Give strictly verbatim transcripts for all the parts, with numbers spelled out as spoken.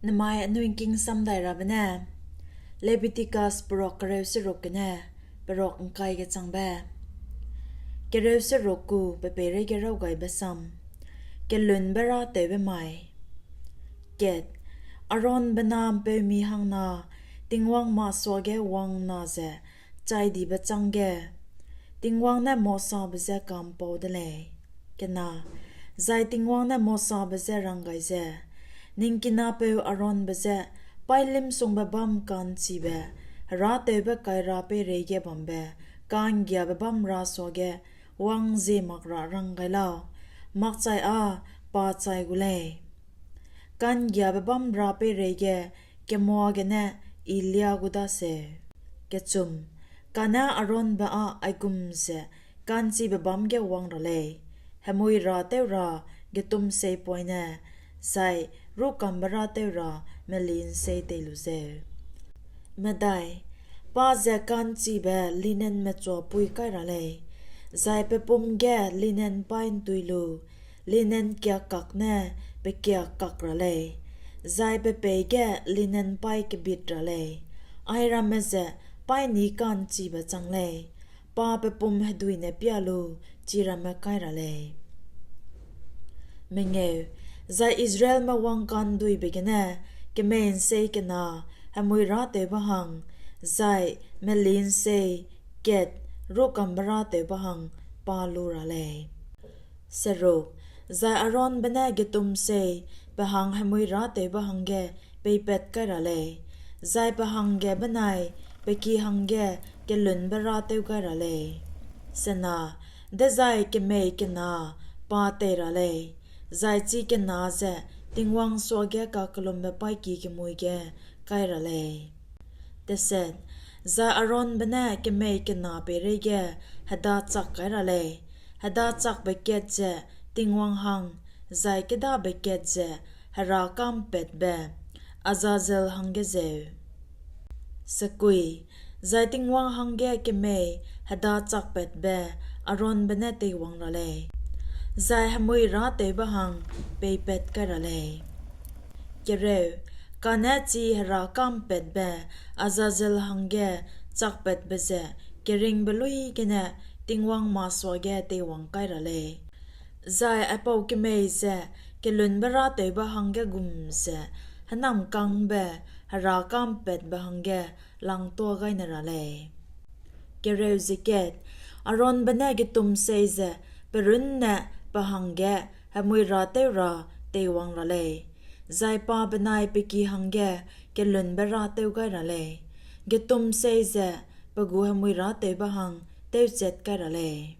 Nemai anui ’ngking samdairabe ne Lebiticus peruak kereu seruk gene peruak ’ngkai gechangbe. Kereu seruk gu pe peireige raw gaibe sam. Kelunbe râtewbe mai. Kat, Aaronbe na ’mpeumi hangna Tingwang masuage wang'nna ze chaidibe chângge, Tingwang ne Mosabe je ka'mpau de lei. Kena, zai Tingwang ne Mosabe je rang gai ze, ning kinapeu Aaronbe je paî limsungbe bâm ka'nchibe, herâtewbe kaira peireige bambe ka'nggiabe bâm rasuage wang zie mak ra rang gai lau, makchai â pa chai gu lei. Ka'nggiabe bâm ra peireige kemua gene I liâ gu daseu. Kechum, kane Aaronbe â aigum ze ka'nchibe bâm ge wang ra lei: hemui râtew ra getumseipoine, zai rûkambe râtew ra meli'nsei tei lu zeu. Medai, pa ze ka'nchibe linen mechuapui kai ra lei, zai pe pum ge linen paî ’ntui lu, linen kiakak ne pe kiakak ra lei, zai pe peî ge linen paî kebit ra lei; airamme ze paî nî ka'nchibe chang lei, pa pe pum hedui ne piâ lu chiramme kai ra lei. Mengeu, zai Israelme wangka'nduibe gene kemei'nsei kena hemui râtewbe hang, zai meli'nsei kat rûkambe râtewbe hang pa lu ra lei. Seruk, zai Aaronbe ne getumsei pe hang hemui râtewbe hangge peipat kai ra lei, zai pe hangge benai pe ki hangge kelunbe râtew gai ra lei. Sena, dezai kemei kena pa tei ra lei, zai chi kena ze Tingwang suage kakellumbe paîki kemui ge kai ra lei. Teset, zai Aaronbe ne kemei kena peireige hedachak kai ra lei, hedachakbe kat ze Tingwang hang, zai kêdabe kat ze Hera ka'mpatbe, Azazel hangge zeu. Sekui, zai Tingwang hangge kemei hedachakpatbe Aaronbe ne teiwang ra lei, zai hemui râtewbe hang peipat kai ra lei. Kereu, kane chi Hera ka'mpatbe Azazel hangge chakpatbe ze keringbe luî gene Tingwang masuage teiwang kai ra lei, zai aipau kemei ze kelunbe râtewbe hangge gum ze hênamkangbe Hera ka'mpatbe hangge langtua gai ne ra lei. Kereu ze kat, Aaronbe ne getumsei ze pe runne pe hangge hemui râtew ra teiwang ra lei, zai pa benai pe ki hangge kelunbe râtew gai ra lei, getumsei ze pe gu hemui râtewbe hang tewchat kai ra lei.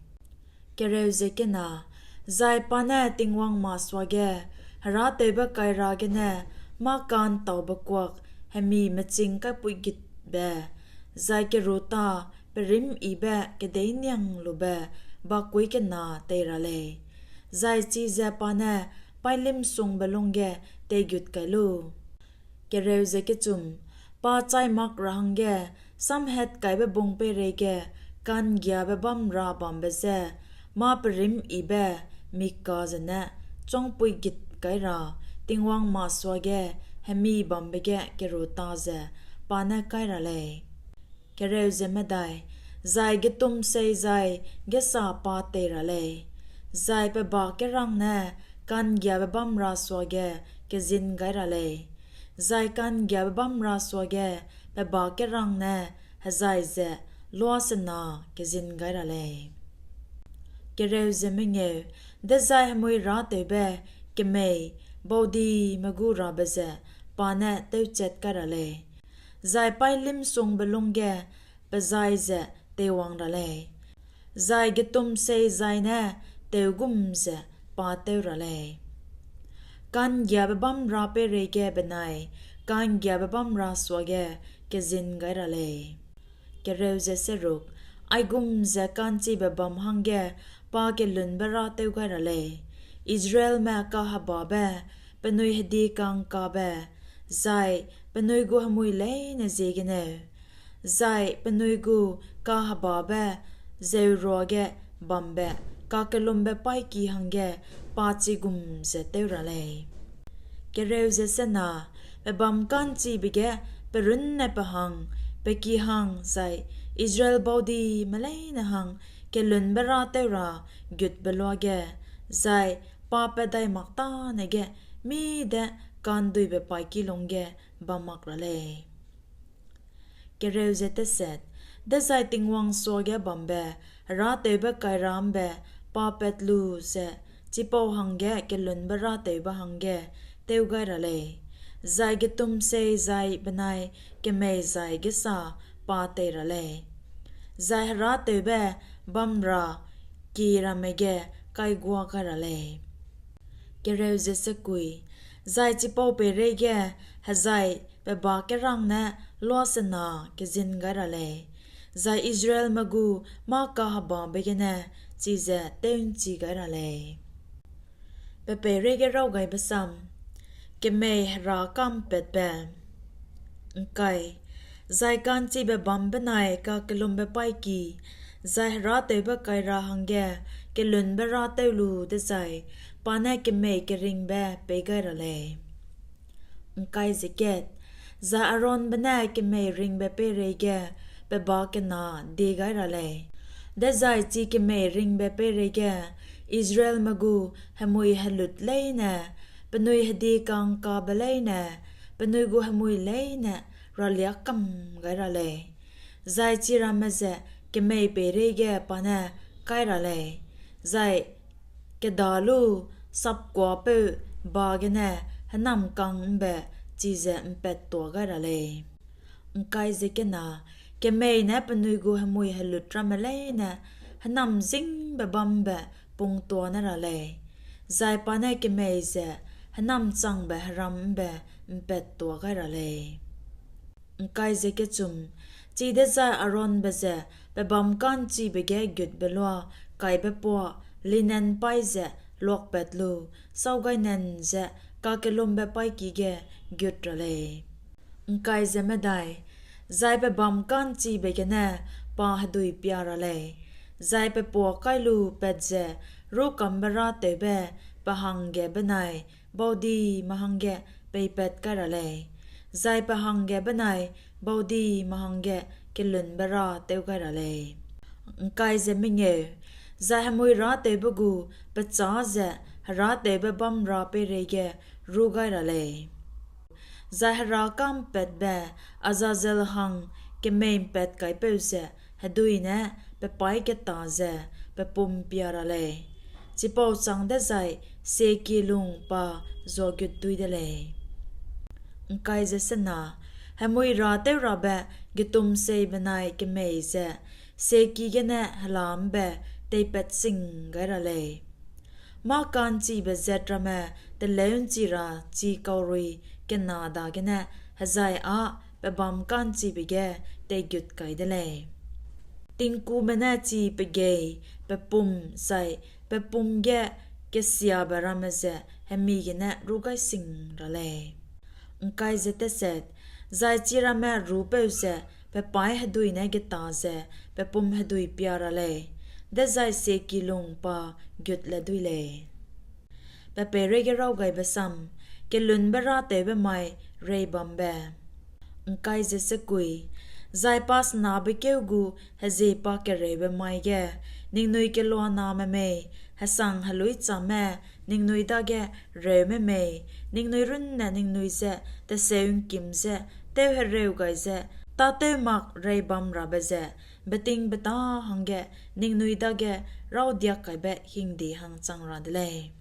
Kereu ze kena, zai pa ne Tingwang masuage herâtewbe kaira gene mâ ka'ntaube kuak hemi meching kaipuigitbe, zai kerûta perîmyibe kedeînianglube bakkui kena tei ra lei, zai chize pa ne paî limsungbe lungge teigut kai lu. Kereu ze kechum, pa chai mak ra hangge samhatkaibe bung peireige ka'nggiabe bâm ra bambe je mâ perîmyibe mika zene chuangpuigit kai ra Tingwang masuage hemi bambe ge kerûta ze pa ne kai ra lei. Kereu ze medai, zai getumsei zai gêsa pa tei ra lei, zai pe bakerang ne ka'nggiabe bâm ra suage kezin gai ra lei, zai ka'nggiabe bâm ra suage pe bakerang ne hezai ze luasena kezin gai ra lei. Kereu ze mengeu, dezai hemui râtewbe kemei baudime gu rabe ze pa ne tewchat kai ra lei, zai paî limsungbe lungge pe zai ze teiwang ra lei, zai getumsei zai ne tew gum ze pa tew ra lei. Ka'nggiabe bâm ra peireige benai ka'nggiabe bâm ra suage kezin gai ra lei. Kereu ze seruk, aigum ze ka'nchibe bâm hangge pa kelunbe râtew gai ra lei, Israelme kahebabe, penui hedi ka'ngkabe, zai penui gu hemui leine ziegeneu, zai penui gu kahebabe zeu ruage bambe kakellumbe paîki hangge pa chigum ze tew ra lei. Kereu ze sena, Pe bâm ka'nchibe ge pe runne pe hang, pe ki hang zai Israel baudime leine hang kelunbe-râtew ra gutbe luage, zai pa pat dai mak tâne ge mî de ka'nduibe paîki lungge bam mak ra lei. Dezai Tingwang suage bambe herâtewbe-kaira ’mbe pa pat lu ze chipau hangge kelunbe-râtewbe hangge tew gai ra lei, zai getumsei zai benai kemei zai gêsa pa tei ra lei, zai herâtewbe bam ra kie ramme ge kaigua gai ra lei. Zai chipau peireige hejai pe ba kerang ne luâ sena kezin gai ra lei, zai Israelme gu mâ-kahebabe gene chize tew'nchi gai ra lei. Pe peireige raw gaibe sam: Kemei Herâka'mpatbe. Zai ka'nchibe bâm benai kakellumbe-paîki, zai herâtewbe-kaira hangge kelunbe-râtew lu dezai pa ne kemei keringbe pei gai ra lei. Zai Aaronbe ne kemei ringbe peireige pe ba kena die gai ra lei, dezai chi kemei ringbe peireige Israelme gu hemui helut leine, penui hedi ka'ngkabe leine, penui gu hemui leine raliâ kam gai ra lei, zai chiramme ze kemei peireige pa ne kai ra lei, zai kedâ lu sapkuâpeu ba gene hênamkang ’mbe chize ’mpattuâ gai ra lei. Kemei ne penui gu hemui helut ramme leine hênamzîngbe bâm ’mbe pungtuâ ne ra lei, zai pa ne kemei ze hênamchangbe heram ’mbe ’mpattuâ gai ra lei. Chidezai Aaronbe ze pe bâm ka'nchibe ge gutbe luâ kaibe puâ linen paî ze luakpat lu sâu gai nan ze kakellumbe-paîki ge gut ra lei. Zai pe bâm ka'nchibe gene pa hedui pia ra lei, zai pe puâ kai lu pat ze rûkambe-râtewbe pe hangge benai baudime hangge peipat kai ra lei, zai pe hangge benai baudime hangge kelunbe-râtew gai ra lei. Zai hemui-râtewbe gu pechâ ze herâtewbe bamra peireige rû gai ra lei, zai Herâka'mpatbe Azazel hang kemei'mpatkaipeu ze hedui ne pe paî geta ze pe pum pia ra lei; chipau châng dezai siekie lung pa zuagut dui de lei. Hemui-râtewrabe getumsei benai kemei ze siekie gene hela ’mbe teipat sing gai ra lei, mâ-ka'nchibe zat ramme teleu'nchi ra chi kaurui kena dagene hejai â pe bâm ka'nchibe ge teigut kai de lei. Tingkume ne chi pegei, pe pum, zai pe pum ge kesiabe ramme ze hemi gene rû gai sing ra lei. Zai chiramme rûpeu ze pe paî hedui ne geta ze pe pum hedui pia ra lei, dezai siekie lung pa gut le dui lei. Pe peireige raw gaibe sam: Kelunbe-râtewbe mai Reibambe. Zai pa senabe kêu gu hezie pakereube mai ge ningnui keloaname mei, hesang heluîchâmme ningnui dage reume mei, ningnui runne ningnui je teseu ’ngkim ze tewhereu gai ze tâtew mak reibamrabe ze betingbeta hangge ningnui dage rawdiak kaibe hingde hang chang ra de lei.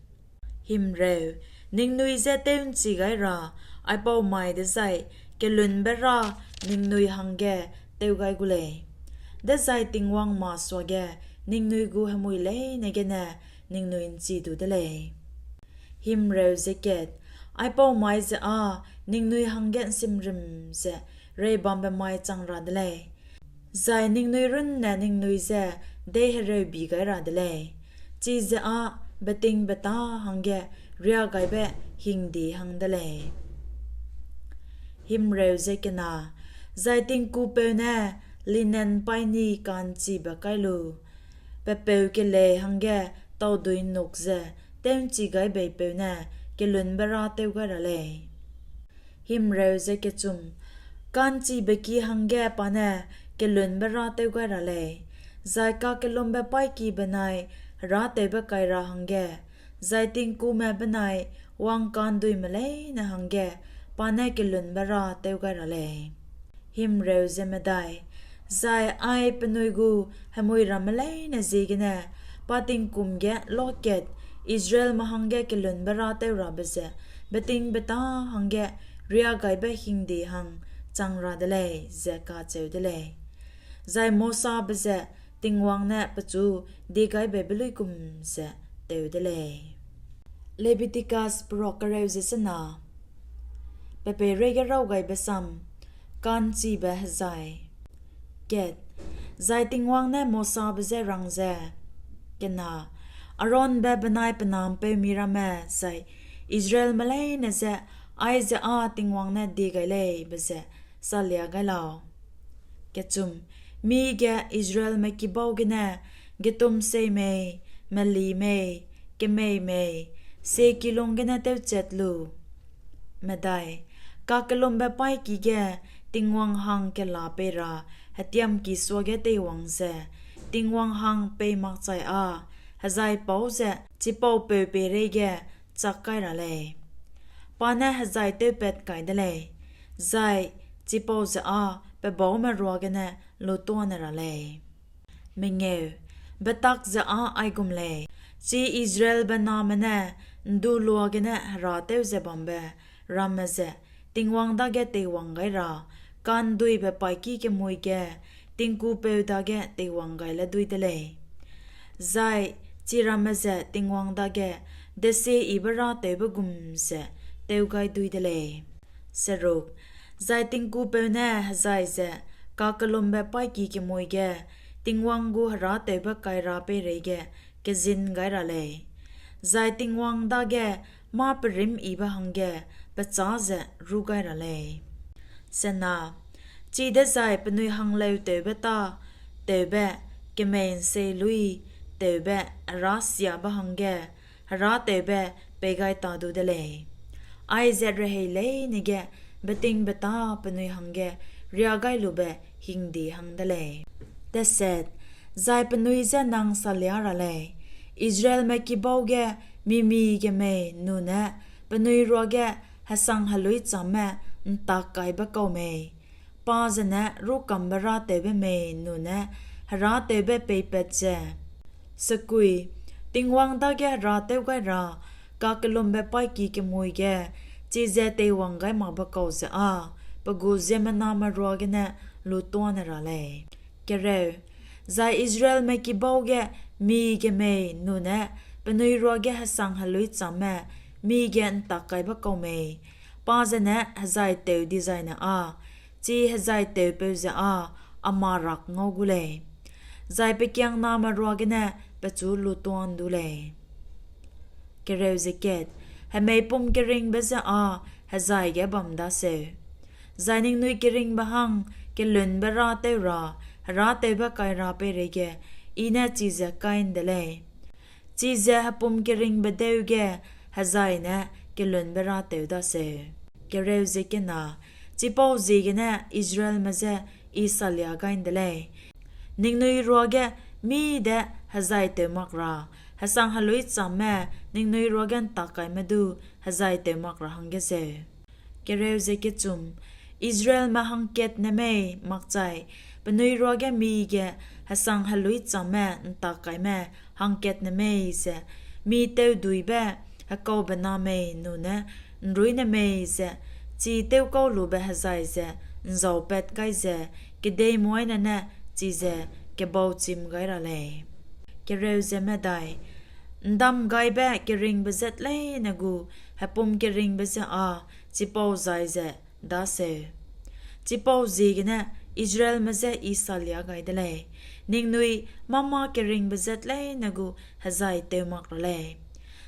Ningnui je tew'nchi gai ra aipau mai dezai kelunbe-râ ningnui hangge tew gai gu lei, dezai Tingwang masuage ningnui gu hemui leine gene ningnui ’nchi du de lei. Aipau mai ze â ningnui hangge ’nsimrim ze reibambe mai chang ra de lei, zai ningnui runne ningnui je deihereubi gai ra de lei; chize â betingbeta hangge riagaibe hingde hang de lei. Zai tingkupeu ne linen paîni ka'nchibe kai lu, pe peu kelei hangge taudui ’nnuk ze tew'nchigaibeipeu ne kelunbe-râtew gai ra lei. Ka'nchibe ki hangge pa ne kelunbe râtew gai ra lei, zai kakellumbe-paîki benai herâtewbe kai ra hangge, zai tingkume benai wangka'nduime leine hangge pa ne kelunbe râtew gai ra lei. Zai ai penui gu hemui ramme leine ziegene pa tingkum ge lua kat Israelme hangge kelunbe râtewrabe ze betingbeta hangge riagaibe hingde hang chang ra de lei, ze kacheu de lei. Zai Mosabe ze Tingwang ne pechu diegaibe luigum ze tew de lei. Lebiticus Perua Kereu ze Sena. Pe peireige Rawgaibe Sam. Ka'nchibe Hezai. Zai Tingwang ne Mosabe je rang ze, Kena, Aaronbe benai pe na ’mpeumi ramme zai Israelme leine je aize â Tingwang ne die gai lei be ze salia gai lau. Mige Israelme kibau gene getumsei mei, meli mei, kemei mei, sieki lung gene tewchat lu. Kakellumbe-paîki ge Tingwang hang kela pei ra hetiamki suage teiwang ze Tingwang hang pei makchai â hezai pau ze chipau peu peireige chak kai ra lei. Pa ne hezai tewpat kai de lei, zai chipau ze â pe baume ruagene lutuâne ra lei. Betak ze â aigum lei: chi Israelbe name ne ’ndu lua gene herâtew ze bambe ramme ze Tingwang dage teiwang gai ra ka'nduibe paîki kemui ge tingkupeu dage teiwang gai le dui de lei, zai chiramme ze Tingwang dage desieyibe râtewbe gum ze tew gai dui de lei. Zai tingkupeu ne hezai ze kakellumbe-paîki kemui ge Tingwang gu herâtewbe-kaira peireige kezin gai ra lei, zai Tingwang dage mâ perîmyibe hangge pechâ ze rû gai ra lei. Chidezai penui hangleutewbe tâ tewbe, kemei'nsei luî tewbe herâsiabe hangge herâtewbe pei gai ta du de lei; aize rehei leine ge betingbeta penui hangge riagailube hingde hang de lei. Zai penui je nang salia ra lei: Israelme kibau ge mimi ge mei nune penui ruage hesang heluîchamme ’ntak kaibe kau mei, pa zene rûkambe râtewbe mei nune herâtewbe peipat ze, Tingwang dage herâtew gai ra kakellumbe-paîki kemui ge chize teiwang gai makbe kau ze â pe gu ziemmename ruagene lutuâne ra lei. Zai Israelme kibau ge mi ge mei nune penui ruage hesang heluîchamme mi ge ’ntak kaibe kau mei, pa zene hezai tew dizaine â chi hezai tewpeu ze â a marak ngau gu lei, zai pe kiangname ruagene pechu lutuâ ’ndu lei. Hemei pum keringbe je â hezai ge bam daseu, zai ningnui keringbe hang kelunbe râtew ra herâtewbe-kaira peireige I ne chize kai ’nde lei; chize hepum keringbe deu ge hezai ne kelunbe râtew daseu. Chipauziegene Israelme je I salia gai ’nde lei: ningnui ruage mî de hezai tew mak ra, hesang heluîchamme ningnui ruage ’ntak kaime du hezai tew mak ra hangge zeu. Israelme hangkat ne mei makchai penui ruage mi ge hesang heluîchamme ’ntak kaime hangkat ne mei ze mi tewduibe hekaube na mei nune ’nruî ne mei ze chi tewkaulube hezai ze ’nzaupat kai ze kedei muaine ne chize kebauchim gai ra lei. ’Ndamgaibe keringbe zat leine gu hepum keringbe je â chipau zai ze daseu. Chipauziegene Israelme je I salia gai de lei: ningnui mâ-mâ keringbe zat leine gu hezai tew mak ra lei;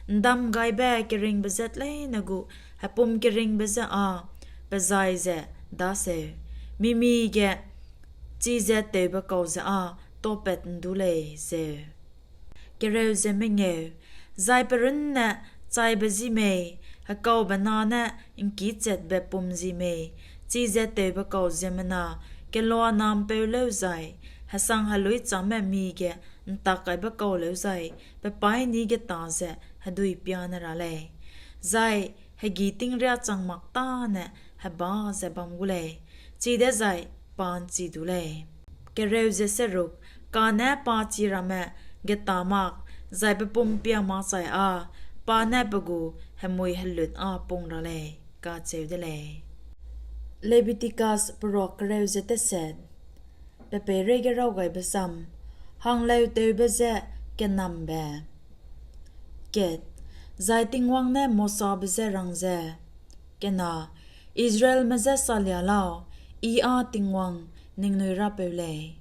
’ndamgaibe keringbe zat leine gu hepum keringbe je â pe zai ze daseu, mimi ge chize tewbe kau ze â tâpat ’ndu lei zeu. Zai pe runne chaibe ji mei, Hekaube na ne ’ngkîchetbe pum ji mei, chize tewbe kau ziemmena keloa na ’mpeu lêuzai, hesang heluîchâmme mige ’ntak kaibe kau lêuzai, pe paîni geta ze hedui piane ra lei, zai hegî ting riâ chang mak tâne hebâ ze bam gu lei, chidezai pa ’nchi du lei. Kane pa chi ramme geta mak, zai pe pum pia makchai â pa ne pe gu hemui helut â pung ra lei, kacheu de lei. Lebiticus Peruak Kereu ze Deset. Pe peireige Rawgaibe Sam: Hangleuteube je Kenambe. Zai Tingwang ne Mosabe je rang ze, Kena, Israelme je salia lau, I â Tingwang ningnui Rapeu lei.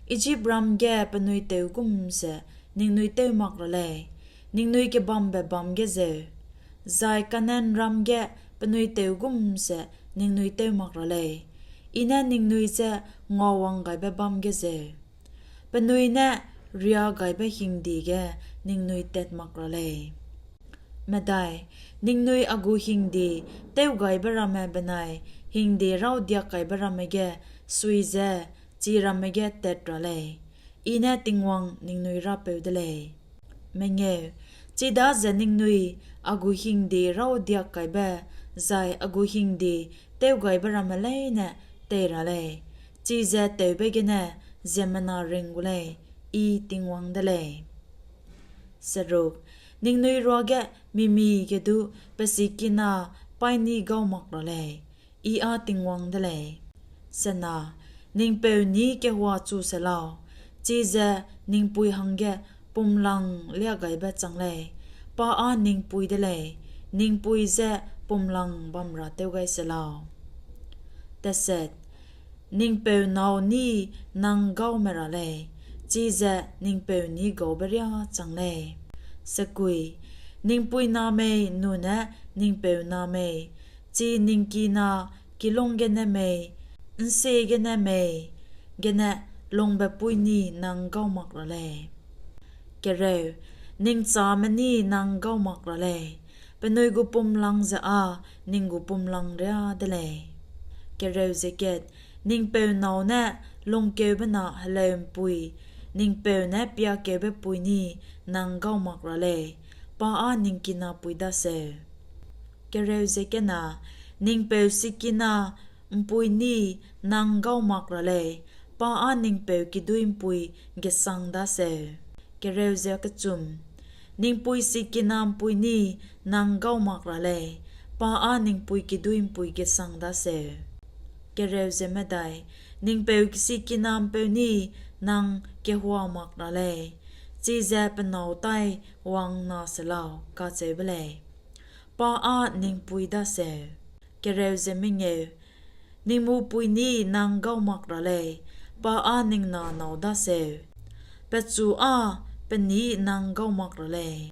Ijipram ge penui tew gum ze ningnui tew mak ra lei, ningnui kebambe bâm ge zeu, zai Kanaanram ge penui tew gum ze ningnui tew mak ra lei, I ne ningnui je nguawang gaibe bâm ge zeu, penui ne riagaibe hingde ge ningnui tat mak ra lei. Ningnui a gu hingde tewgaibe ramme benai hingde rawdiak kaibe ramme ge sui ze chiramme ge tat ra lei; I ne Tingwang ningnui Rapeu de lei. Chidaze ningnui a gu hingde rawdiak kaibe zai a gu hingde tewgaibe ramme leine tei ra lei, chize tewbe gene ziemmena ring gu lei; I Tingwang de lei. Ningnui ruage mi-mige du pe sikina paîni gau mak ra lei; I â Tingwang de lei. Ning peu nî kehuachu se lau, chize ning pui hangge pumlanglia gaibe chang lei; pa â ning pui de lei, ning pui je pumlang bam ra tew gai se lau. Ning peu nâu nî nang gaume ra lei, chize ning peu nî gaube riâ chang lei. Ning pui na mei nune ning peu na mei, chi ning ki na kilung gene mei, ’nsie gene mei gene lungbe pui nî nang gau mak ra lei. Ning châme nî nang gau mak ra lei, penui gu pumlang ze â ning gu pumlang riâ de lei. Ning peu nâu ne lungkeube na heleu'mpui, ning peu ne piakeube pui nî nang gau mak ra lei, pa â ning kinapui daseu. Ning peu sikina ’mpui nî nang gau mak ra lei, pa â ning peu kiduî'mpui gesang daseu. Ning pui sikina ’mpui nî nang gau mak ra lei, pa â ning pui kiduî'mpui gesang daseu. Ning peu sikina ’mpeu nî nang kehua mak ra lei, chize pe nâu tai wang'nna se lau, kacheu be lei; pa â ning pui daseu. Ning mupui nî nang gau mak ra lei, pa â ning na nâu daseu; pechu â pe nî nang gau mak ra lei.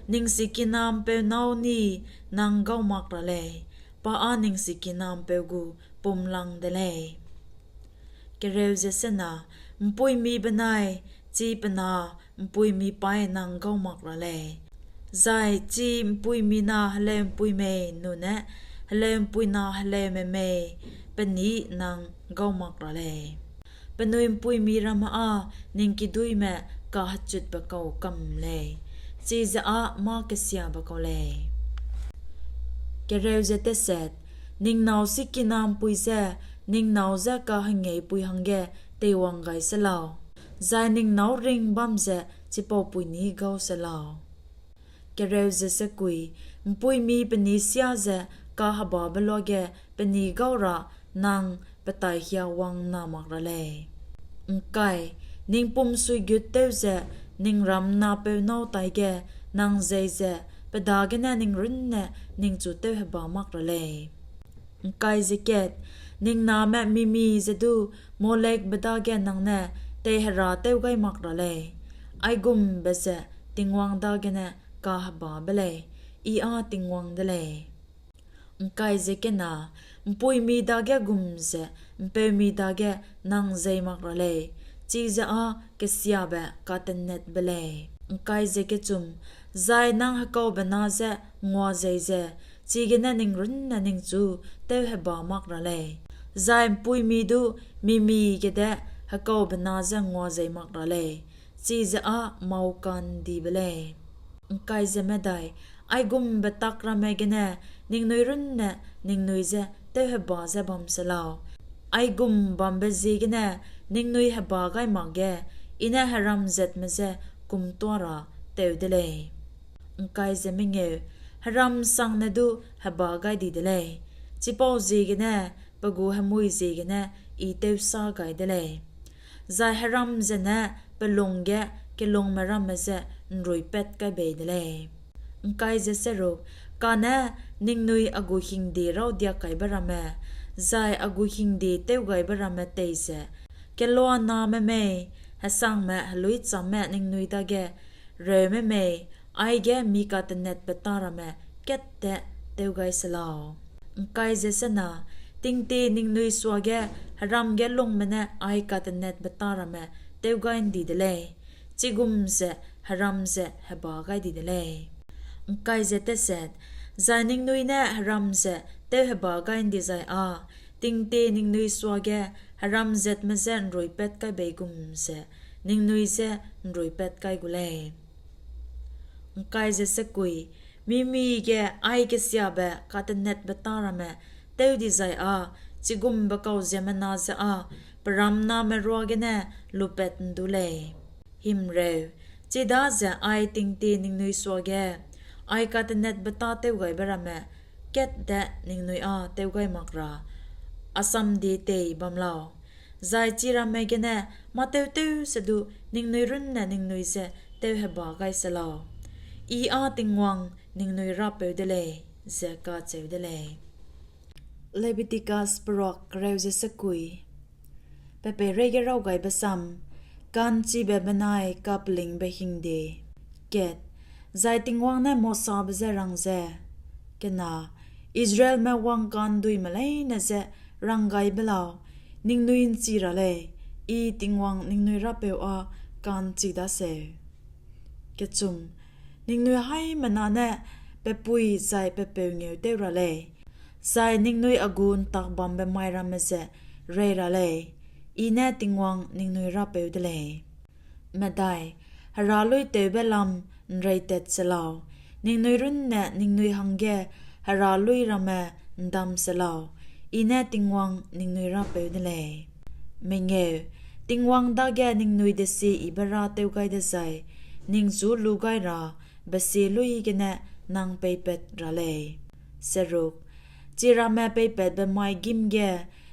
Ning sikina ’mpeu nâu nî nang gau mak ra lei, pa â ning sikina ’mpeu gu pumlang de lei. ’Mpuimi benai chi pe na ’mpuimi paî nang gau mak ra lei, zai chi ’mpuimi na heleu'mpui mei nune heleu'mpui na heleume mei pe nî nang gau mak ra lei; penui ’mpuimi ramme â ning kiduîme kahechutbe kau kam lei, chize â mâ kesiabe kau lei. Ning nâu sikina ’mpui je ning nâu je kahengeipui hangge teiwang gai se lau, zai ning nâu ring bam ze chipaupui nî gau se lau. ’Mpuimi pe nî siâ ze kahebabe luage pe nî gau ra nang pe taihia wang'nna mak ra lei. Ning pum suigut tew ze ning ram napeu nâu taige nang zei ze pe dagene ning runne ningchu tewheba mak ra lei. Ning name mi-mi ze du Molekbe dage nang ne teiherâtew gai mak ra lei; aigumbe ze Tingwang dagene kaheba be lei, I â Tingwang de lei. ’Mpuimi dage gum ze ’mpeumi dage nang zei mak ra lei, chize â kesiabe katenetbe lei. Zai nang hekaube na je nguazei ze chigene ning runne ningchu tewheba mak ra lei, zai ’mpuimi du mi-mige de hekaube na je nguazei mak ra lei, chize â mâu ka'ndibe lei. Aigumbe tak ramme gene ningnui runne ningnui je tewheba ze bam se lau; aigum bambe ziegene ningnui heba gai makge I ne heramzatme je kumtuâ ra tew de lei. Heram sangne du heba gai di de lei, chipauziegene pe gu hemui ziegene I tewsâ gai de lei, zai heram zene pe lung ge kelungme ramme je ’nruipat kai bei de lei. Kane ningnui a gu hingde rawdiak kaibe ramme, zai a gu hingde tewgaibe ramme tei ze, keloaname mei, hesangme heluîchamme ningnui dage reume mei, aige mi katenatbe tâ ramme katte tew gai se lau. Tingtie ningnui suage heram ge lungme ne ai katenatbe tâ ramme tew gai ’ndi de lei, chigum ze heram ze heba gai di de lei. Zai ningnui ne heram ze tewheba gai ’ndi zai â tingtie ningnui suage heramzatme je ’nruipat kai bei gum ze ningnui je ’nruipat kai gu lei. Mi-mige ai kesiabe katenatbe tâ ramme tew dizai â chigumbe kau ziemmena je â peramname ruagene lupat ’ndu lei. Chidaze ai tingtie ningnui suage ai katenatbe tâ tewgaibe ramme katte ningnui â tew gai mak ra a samdie tei bam lau, zai chiramme gene mâ-tewtew se du ningnui runne ningnui je tewheba gai se lau; I â Tingwang ningnui Rapeu de lei, ze kacheu de lei. Lebiticus Peruak Kereu ze Sekui. Pe peireige Rawgaibe Sam Ka'nchibe benai Kapelingbe Hingde. Zai Tingwang ne Mosabe je rang ze, Israelme wangka'nduime leine je rang gai be lau, ningnui ’nchi ra lei, I Tingwang ningnui Rapeu â ka'nchi daseu. Ningnui haimena ne pe pui zai pe peu ngeutew ra lei, zai ningnui a gu ’ntak bambe mai ramme ze rei ra lei, I ne Tingwang ningnui Rapeu de lei. Hera luîtewbe lam ’nreitat se lau, ningnui runne ningnui hangge hera luî ramme ’ndam se lau, I ne Tingwang ningnui Rapeu de lei. Tingwang dage ningnui desieyibe râ tew gai dezai ningchu lu gai ra besie luî gene nang peipat ra lei. Chiramme peipatbe mai gîm ge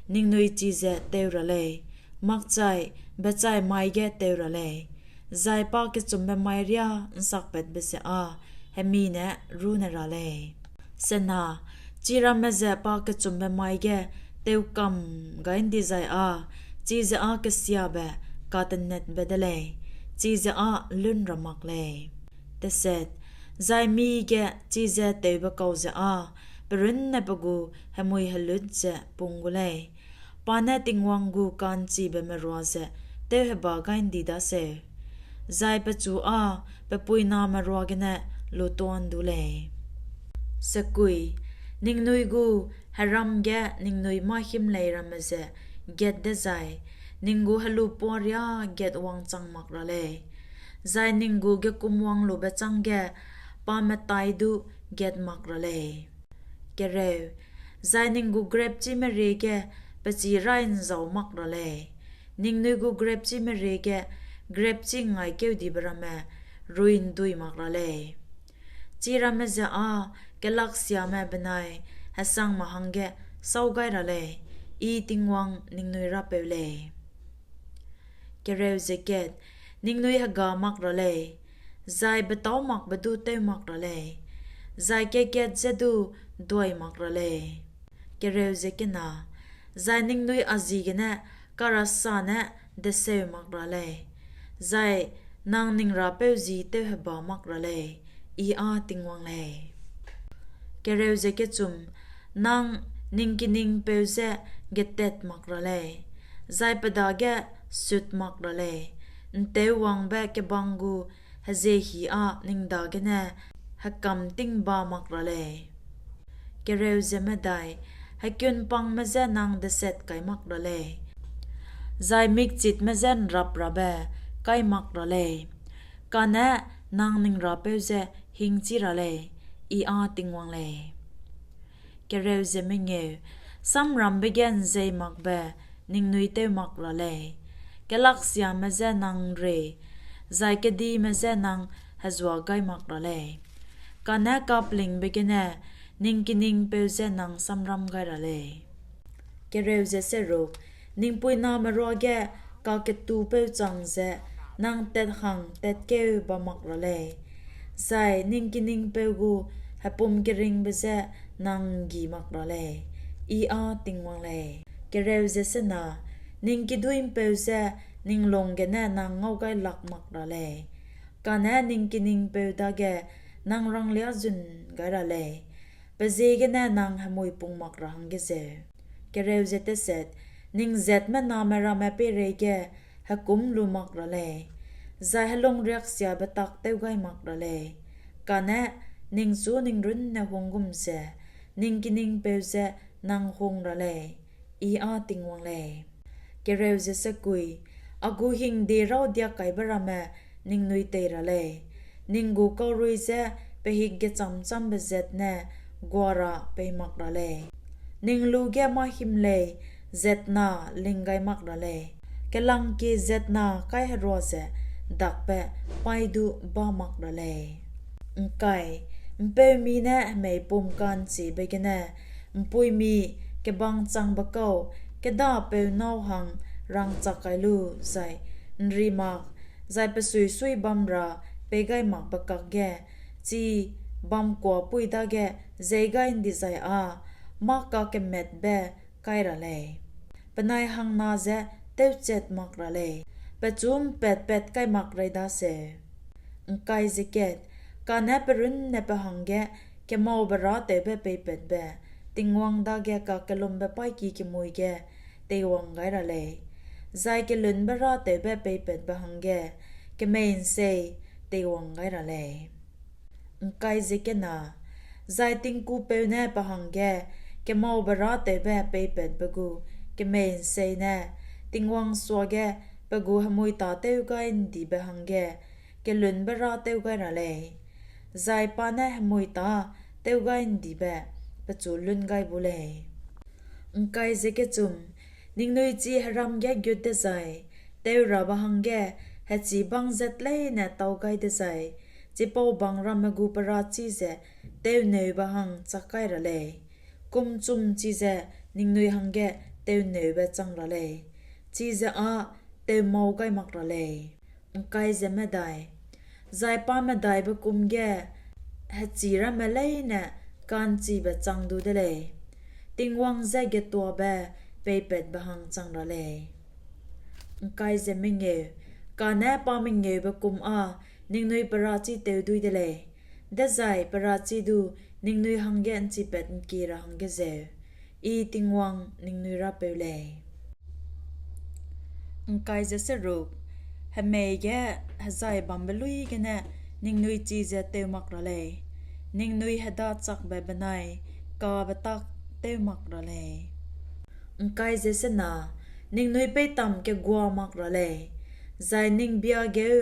ningnui chize teu ra lei, makchai bechai mai ge teu ra lei, zai pakechumbe mai riâ ’nsakpatbe ze â hemi ne rû ne ra lei. Chiramme ze pakechumbe mai ge teu kam gai ’ndi zai â chize â kesiabe katenatbe de lei, chize â lun ra mak lei. Zai mige chize tewbe kau ze â pe runne pe gu hemui helut ze pung gu lei, pa ne Tingwang gu ka'nchibe merua ze tewheba gai ’ndi daseu, zai pechu â pe puiname ruagene lutuâ ’ndu lei. Ningnui gu heram ge ningnui mâ-himlei ramme ze gat dezai ning gu helupuâ riâ gat wangchang mak ra lei, zai ning gu gekumwang lube chângge pa metai du gat mak ra lei. Zai ning gu grepchime rie ge pechi raî'nzau mak ra lei, ningnui gu grepchime rie ge grepchi ’ngngaikeudibe ramme rui'ndui mak ra lei; chiramme ze â kelaksiame benai hesangme hangge sâu gai ra lei, I Tingwang ningnui Rapeu lei. Ningnui hega mak ra lei, zai betâumakbe du tew mak ra lei, zai kat-kat je du duai mak ra lei; zai ningnui a ji gene karasa ne deseu mak ra lei, zai nang ning Rapeu ji tewheba mak ra lei, I â Tingwang lei. Nang ning kining'mpeu je getat mak ra lei, zai pe dage sut mak ra lei, ’ntew wangbe kebang gu hezie hî â ning dagene hekâm ting ba mak ra lei. Kereu ze medai, hekunpangme je nang desat kai mak ra lei, zai mikchitme je ’nrap rabe kai mak ra lei, kane nang ning Rapeu je hingchî ra lei, I â Tingwang lei. Kereu ze mengeu, samrambe ge ’nzei makbe ningnui tew mak ra lei, kelaksiame je nang ’nrei, zai kedime je nang hezua gai mak ra lei, kane kaplingbe gene ning kiningpeu je nang samram gai ra lei. Kereu ze seruk, ning puiname ruage kaketupeu chang ze nang tat hang tatkeu ba mak ra lei, zai ning kiningpeu gu hepum keringbe je nang ’nggi mak ra lei, I â Tingwang lei. Kereu ze sena, ning kiduî'mpeu je ning lung gene nang ngaugailak mak ra lei, kane ning kiningpeu dage nang rangliazun gai ra lei, pe ziegene nang hemui pung mak ra hangge zeu. Kereu ze teset, ning zatme name ramme peireige hekum lu mak ra lei, zai helung riaksiabe tak tew gai mak ra lei, kane ningchu ning runne hung gum ze ning kiningpeu ze nang hung ra lei, I â Tingwang lei. Kereu ze sekui, a gu hingde raudiak kaibe ramme ningnui tei ra lei, ning gu kaurui je pehik gechâmchâmbe zat ne gua ra pei mak ra lei, ning lu ge mâ-himlei zatna ling gai mak ra lei, kelangkie zatna kaiherua ze dakbe paî du bâ mak ra lei. ’Ngkai, ’mpeumi ne hemei pum ka'nchibe gene ’mpuimi kebang changbe kau kêdapeu nâu hang rangchak kai lu, zai ’nri mak, zai pe suisui bam ra pei gai makbe kakge, chi bamkuapui dage jei gai ’ndi zai â mâ-kakemetbe kai ra lei, penai hangna je tewchat mak ra lei, pechu ’mpatpat kai mak rei daseu. ’Ngkai ze kat, kane pe runne pe hangge kemaube râtewbe peipatbe, Tingwang dage kakellumbe paîki kemui ge teiwang gai ra lei, zai kelunbe râtewbe peipatbe hangge kemei'nsei teiwang gai ra lei. ’Ngkai ze kena, zai tingkupeu ne pe hangge kemaube râtewbe peipatbe gu kemei'nsei ne Tingwang suage pe gu hemui tâ tew gai ’ndibe hangge kelunbe râtew gai ra lei, zai pa ne hemui tâ tew gai ’ndibe pechu lun gai bu lei. ’Ngkai ze kechum, ningnui chi heram ge gut dezai, tew rabe hangge hechibang zat leine tâu gai dezai, chipau bang ramme gu perachi ze tew'nneube hang chak kai ra lei; kumchum chize ningnui hangge tew'nneube chang ra lei, chize â tewmau gai mak ra lei. ’Ngkai ze medai, zai pa medaibe kum ge hechi ramme leine ka'nchibe chang du de lei, Tingwang je getuabe peipatbe hang chang ra lei. ’Ngkai ze mengeu, kane pa mengeube kum â ningnui perachi tew dui de lei, dezai perachi du ningnui hangge ’nchipat ’ngkie ra hangge zeu, I Tingwang ningnui Rapeu lei. ’Ngkai ze seruk, hemei ge hezai bambe luî gene ningnui chize tew mak ra lei, ningnui hedachakbe benai kabe tak tew mak ra lei. ’Ngkai ze sena, ningnui peitam kegua mak ra lei, zai ning biageu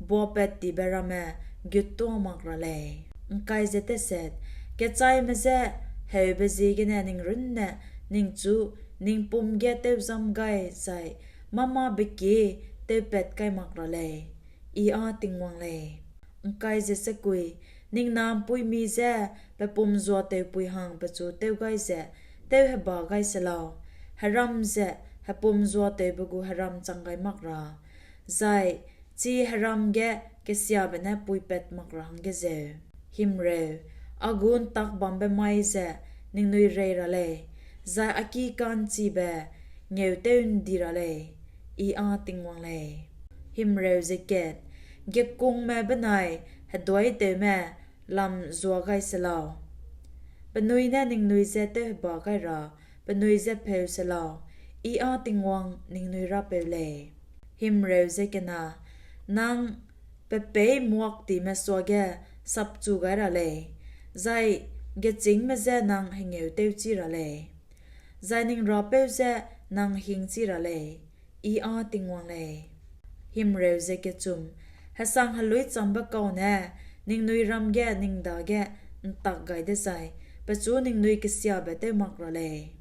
buapattibe ramme guttuâ mak ra lei. ’Ngkai ze teset, kechaime je heube ziegene ning runne ningchu ning pum ge tewzam gai zai mâ-mâ bekie tewpat kai mak ra lei, I â Tingwang lei. ’Ngkai ze sekui, ning na ’mpuimi je pe pum zuatewpui hang pechu tew gai ze tewheba gai se lau, heram ze hepum zuatewbe gu heram chang gai mak ra, zai chi heram ge kesiabe ne puipat mak ra hangge zeu. Himreu, a gu ’ntak bambe mai ze ningnui rei ra lei, zai a ki ka'nchibe ngeutew ’ndi ra lei, I â Tingwang lei. Himreu ze kat, gekungme benai heduâitewme lam zua gai se lau, penui ne ningnui je tewheba gai ra penui je pheu se lau, I â Tingwang ningnui Rapeu lei. Himreu ze kena, nang pe peî muaktime suage sapchu gai ra lei, zai gechîngme je nang hengêutewchî ra lei, zai ning Rapeu je nang hingchî ra lei. I â Tingwang lei. Hesang heluîchâmbe kau ne ningnui ram ge ning dage ’ntak gai dezai pechu ningnui kesiabe tew mak ra lei.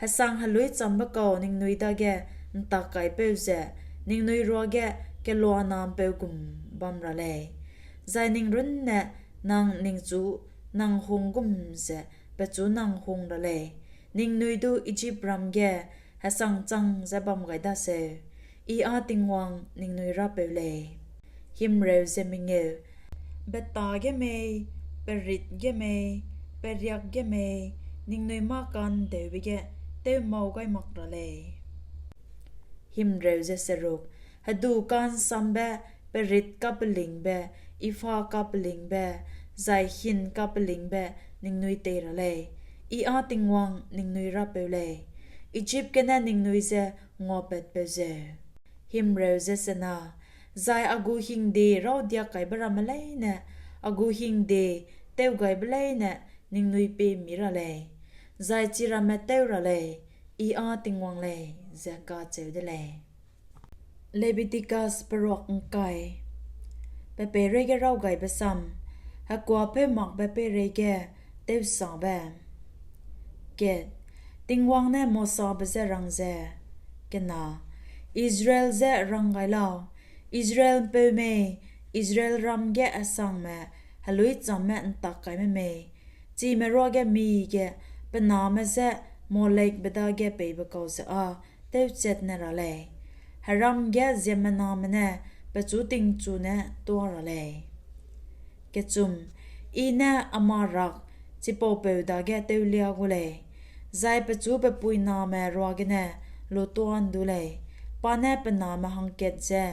Hesang heluîchâmbe kau ningnui dage ’ntak kaipeu ze ningnui ruage keluana ’mpeu gum bam ra lei, zai ning runne nang ningchu nang hung gum ze pechu nang hung ra lei, ningnui du Ijipram ge hesang chang ze bam gai daseu. I â Tingwang ningnui Rapeu lei. Betâ ge mei, perit ge mei, periak ge mei, ningnui mâ ka'ndeube ge tewmau gai mak ra lei. Hedu ka'nsambe, perit kapelingbe, epha kapelingbe, zai hin kapelingbe ningnui tei ra lei. I â Tingwang ningnui Rapeu lei, Ijip gene ningnui je nguapatpeu zeu. Zai a gu hingde rawdiak kaibe ramme leine a gu hingde tewgaibe leine ningnui pie mî ra lei, zai chiramme tew ra lei, I â Tingwang lei, ze kacheu de lei. Lebitikos Peruak ’Ngkai. Pe peireige Rawgaibe Sam. Hekuapeu makbe peireige Tewsabe. Tingwang ne Mosabe je rang ze, Israel je rang gai lau, Israel ’mpeu mei, Israelram ge hesangme heluîchamme ’ntak kaime mei, chime ruage mige pe name je Molekbe dage peibe kau ze â tewchat ne ra lei; heram ge ziemmename ne pechu tingchu ne tuâ ra lei. I ne Amalek chipaupeu dage tewlia gu lei, zai pechu pe puiname ruagene lutuâ ’ndu lei, pa ne pe name hangkat je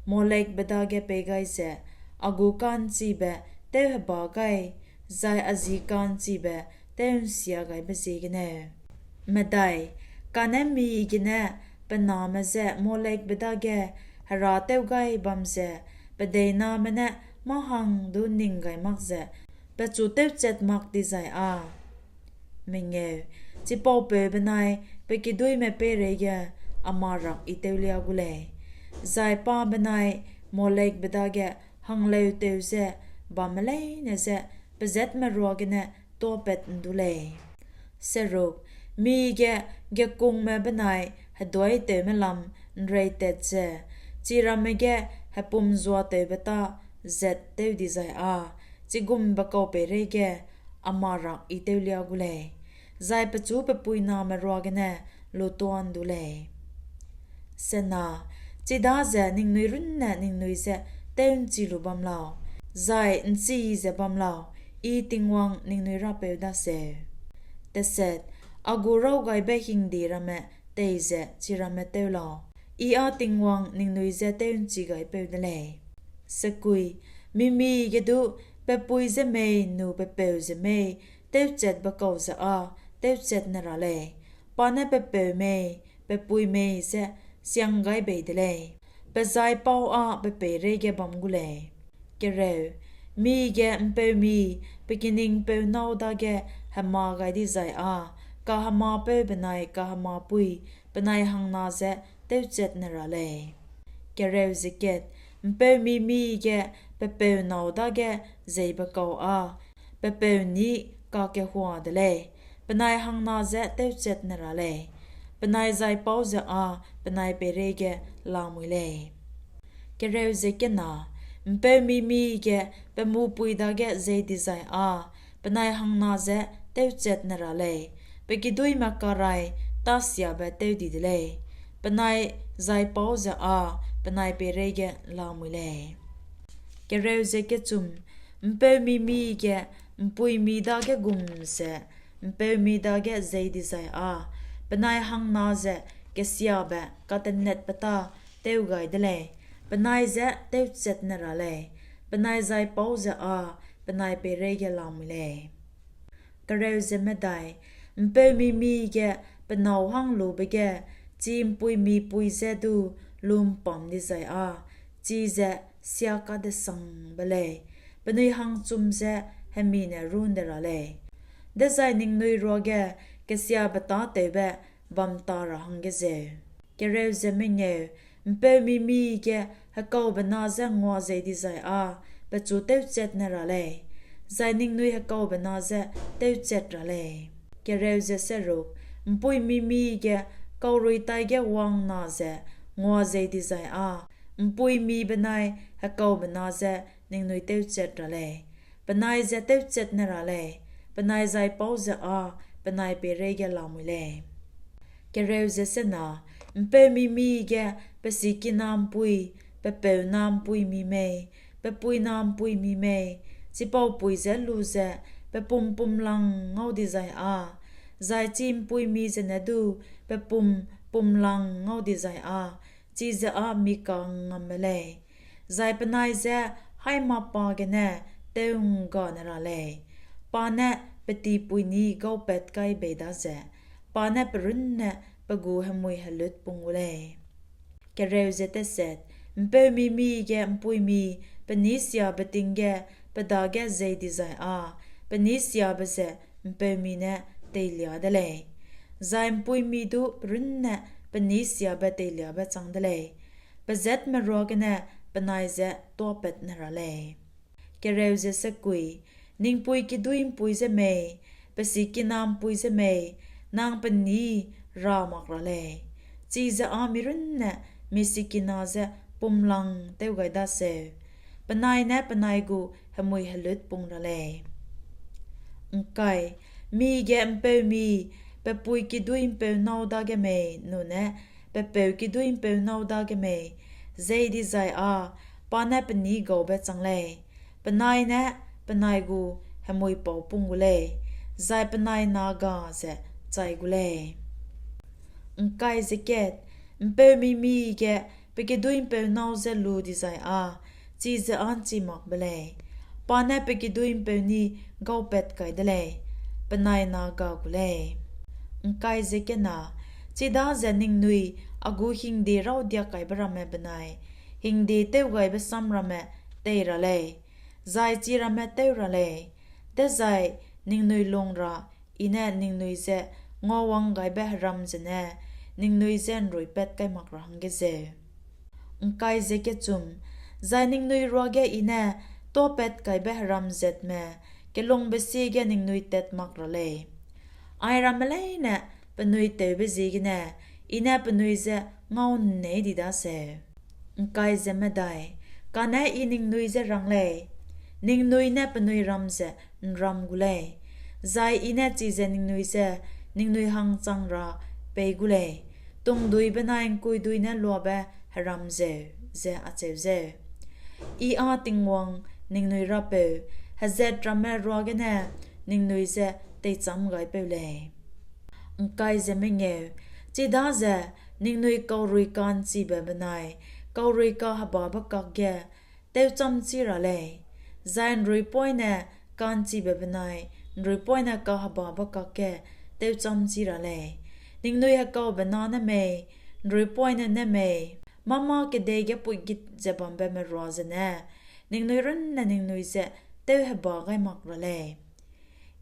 Molekbe dage pei gai ze a gu ka'nchibe tewhebâ gai zai a ji ka'nchibe tew'nsia gaibe ziegeneu. Kane mige ne pe name je Molekbe dage herâtew gai bam ze pe deiname ne mâ-hang du ’nning gai mak ze pechu tewchat mak dizai â, chipaupeu benai pe kiduîme peireige Amalek I tewlia gu lei, zai pa benai Molekbe dage hangleuteu ze bamme leine je pezatme ruagene tuâpat ’ndu lei. Mige gekungme benai heduaitewme lam ’nreitat ze chiramme ge hepumzuatewbe tâ zat tew dizai â chigumbe kau peireige Amalek I tewlia gu lei, zai pechu pe puiname ruagene lutuâ ’ndu lei. Chidaze ningnui runne ningnui je tew'nchi lu bam lau, zai ’nchi ze bam lau, I Tingwang ningnui Rapeu daseu. A gu rawgaibe hingde ramme tei ze chiramme tew lau, I â Tingwang ningnui je tew'nchi gaipeu de lei. Mi-mige du pe pui je mei nu pe peu je mei tewchatbe kau ze â tewchat ne ra lei; pa ne pe peu mei pe pui mei je siang gai bei de lei, pe jaipau â pe peireige bam gu lei. Mige ’mpeumi pe kiningpeu nâu dage hemâ gai dizai â kahemâpeu benai kahemâpui penai hangna je tewchat ne ra lei. ’Mpeumi mige pe peu nâu dage zeibe kau â pe peu nî kakehua de lei, penai hangna je tewchat ne ra lei, penai jaipau ze â penai peireige lamui lei. ’Mpeumi mige pe mupui dage zei dizai â penai hangna je tewchat ne ra lei, pe kiduîme karai tâsiabe tew di de lei, penai jaipau ze â penai peireige lamui lei. ’Mpeumi mige ’mpuimi dage gum ze ’mpeumi dage zei dizai â penai hangna ze kesiabe katenetbe tâ tew gai de lei, penai je tewchat ne ra lei, penai jaipau ze â penai peireige lamui lei. ’Mpeumi mige pe nâu hang lube ge chi ’mpuimi pui je du lu ’mpam dizai â chize siâ-kadesangbe lei; penui hangchum ze hemi ne rû ’nde ra lei, dezai ningnui ruage kesiabetâtewbe bam ta ra hangge zeu. ’Mpeumi mige hekaube na je nguazei dizai â pechu tewchat ne ra lei, zai ningnui hekaube na je tewchat ra lei. ’Mpuimi mige kaurui taige wang na ze nguazei dizai â ’mpuimi benai hekaube na je ningnui tewchat ra lei; penai ze tewchat ne ra lei, penai zaipau ze â penai peireige lamui lei. ’Mpeumi mige pe sikina ’mpuî, pe peu na ’mpuimi mei, pe pui na ’mpuimi mei, chipaupui je lu ze pe pum pumlang ngau dizai â, zai chi ’mpuimi zene du pe pum pumlang ngau dizai â, chize â mi ka'ngngamme lei, zai penai je haî mâ-pa gene tew'nggane ra lei, pa ne pe tipui ni gaupat kai bei daze, pa ne pe runne pe gu hemui helut pung gu lei. ’Mpeumi mige ’mpuimi penî siabe ting ge pe dage zei dizai â penî siabe ze ’mpeumi ne teilia de lei, zai ’mpuimi du pe runne penî siabe teiliabe chang de lei; pezatme ruagene penai je tuâpat ne ra lei. Ningpui kiduî'mpui je mei, pe sikina ’mpui je mei, nang pe nî ra mak ra lei, chize â mi runne mi sikina je pumlang tew gai daseu, penai ne penai gu hemui helut pung ra lei. Mige ’mpeumi pe pui kiduî'mpeu nâu dage mei nune pe peu kiduî'mpeu nâu dage mei zei dizai â pa ne penî gaube chang lei, penai ne penai gu hemui pau pung gu lei, zai penai na ga ze chai gu lei. ’Mpeumi mige pe kiduî'mpeu nâu je lu dizai â chize â ’nchi mak be lei, pa ne pe kiduî'mpeu ni gaupat kai de lei, penai na ga gu lei. Chidaze ningnui a gu hingde rawdiak kaibe ramme benai hingde tewgaibe sam ramme tei ra lei, zai chi ramme tew ra lei, dezai ningnui lung ra I ne ningnui je nguawang gaibe heram zene ningnui je ’nruipat kai mak ra hangge zeu. Zai ningnui ruage I ne tuâpat kaibe heram zatme kelungbe sie ge ningnui tat mak ra lei; airamme leine penui tewbe ziegene I ne penui je ngau ’nnei di daseu. Kane I ningnui je rang lei, ningnui ne penui ram ze ’nram gu lei, zai I ne chize ningnui je ningnui hang chang ra pei gu lei, tungdui benai ’ngkuidui ne luabe heram zeu, ze acheu zeu, I â Tingwang ningnui Rapeu, hezat ramme ruagene ningnui je teichamgaipeu lei. Chidaze ningnui kaurui ka'nchibe benai kaurui kahebabe kakge tewchamchi ra lei, zai ’nruipoine ka'nchibe benai ’nruipoine kahebabe kakge tewchamchi ra lei; ningnui hekaube na ne mei, ’nruipoine ne mei, mâ-mâ kedei ge puigit ze bambe merua zene ningnui runne ningnui je tewheba gai mak ra lei;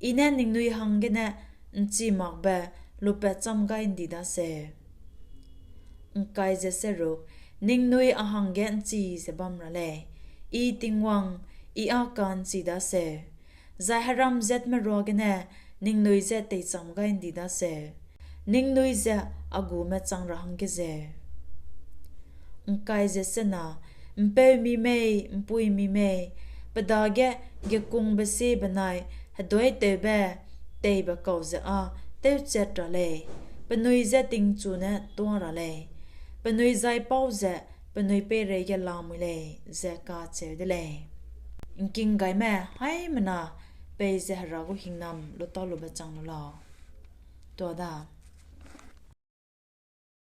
I ne ningnui hanggene ’nchimakbe lupat cham gai ’ndi daseu. Ningnui a hangge ’nchi ze bam ra lei, I Tingwang, I â ka'nchi daseu, zai heram zatme ruagene ningnui je teicham gai ’ndi daseu, ningnui ze a gume chang ra hangge zeu. ’Mpeumi mei, ’mpuimi mei, pe dage gekungbe sie benai heduîtewbe teibe kau ze â tewchat ra lei, penui je tingchu ne tuâ ra lei, penui zaipau ze penui peireige lamui lei, ze kacheu de lei. ’Ngkinggaime haimena peize Hera gu hingnam lutau lube chang lu lau. Tuada,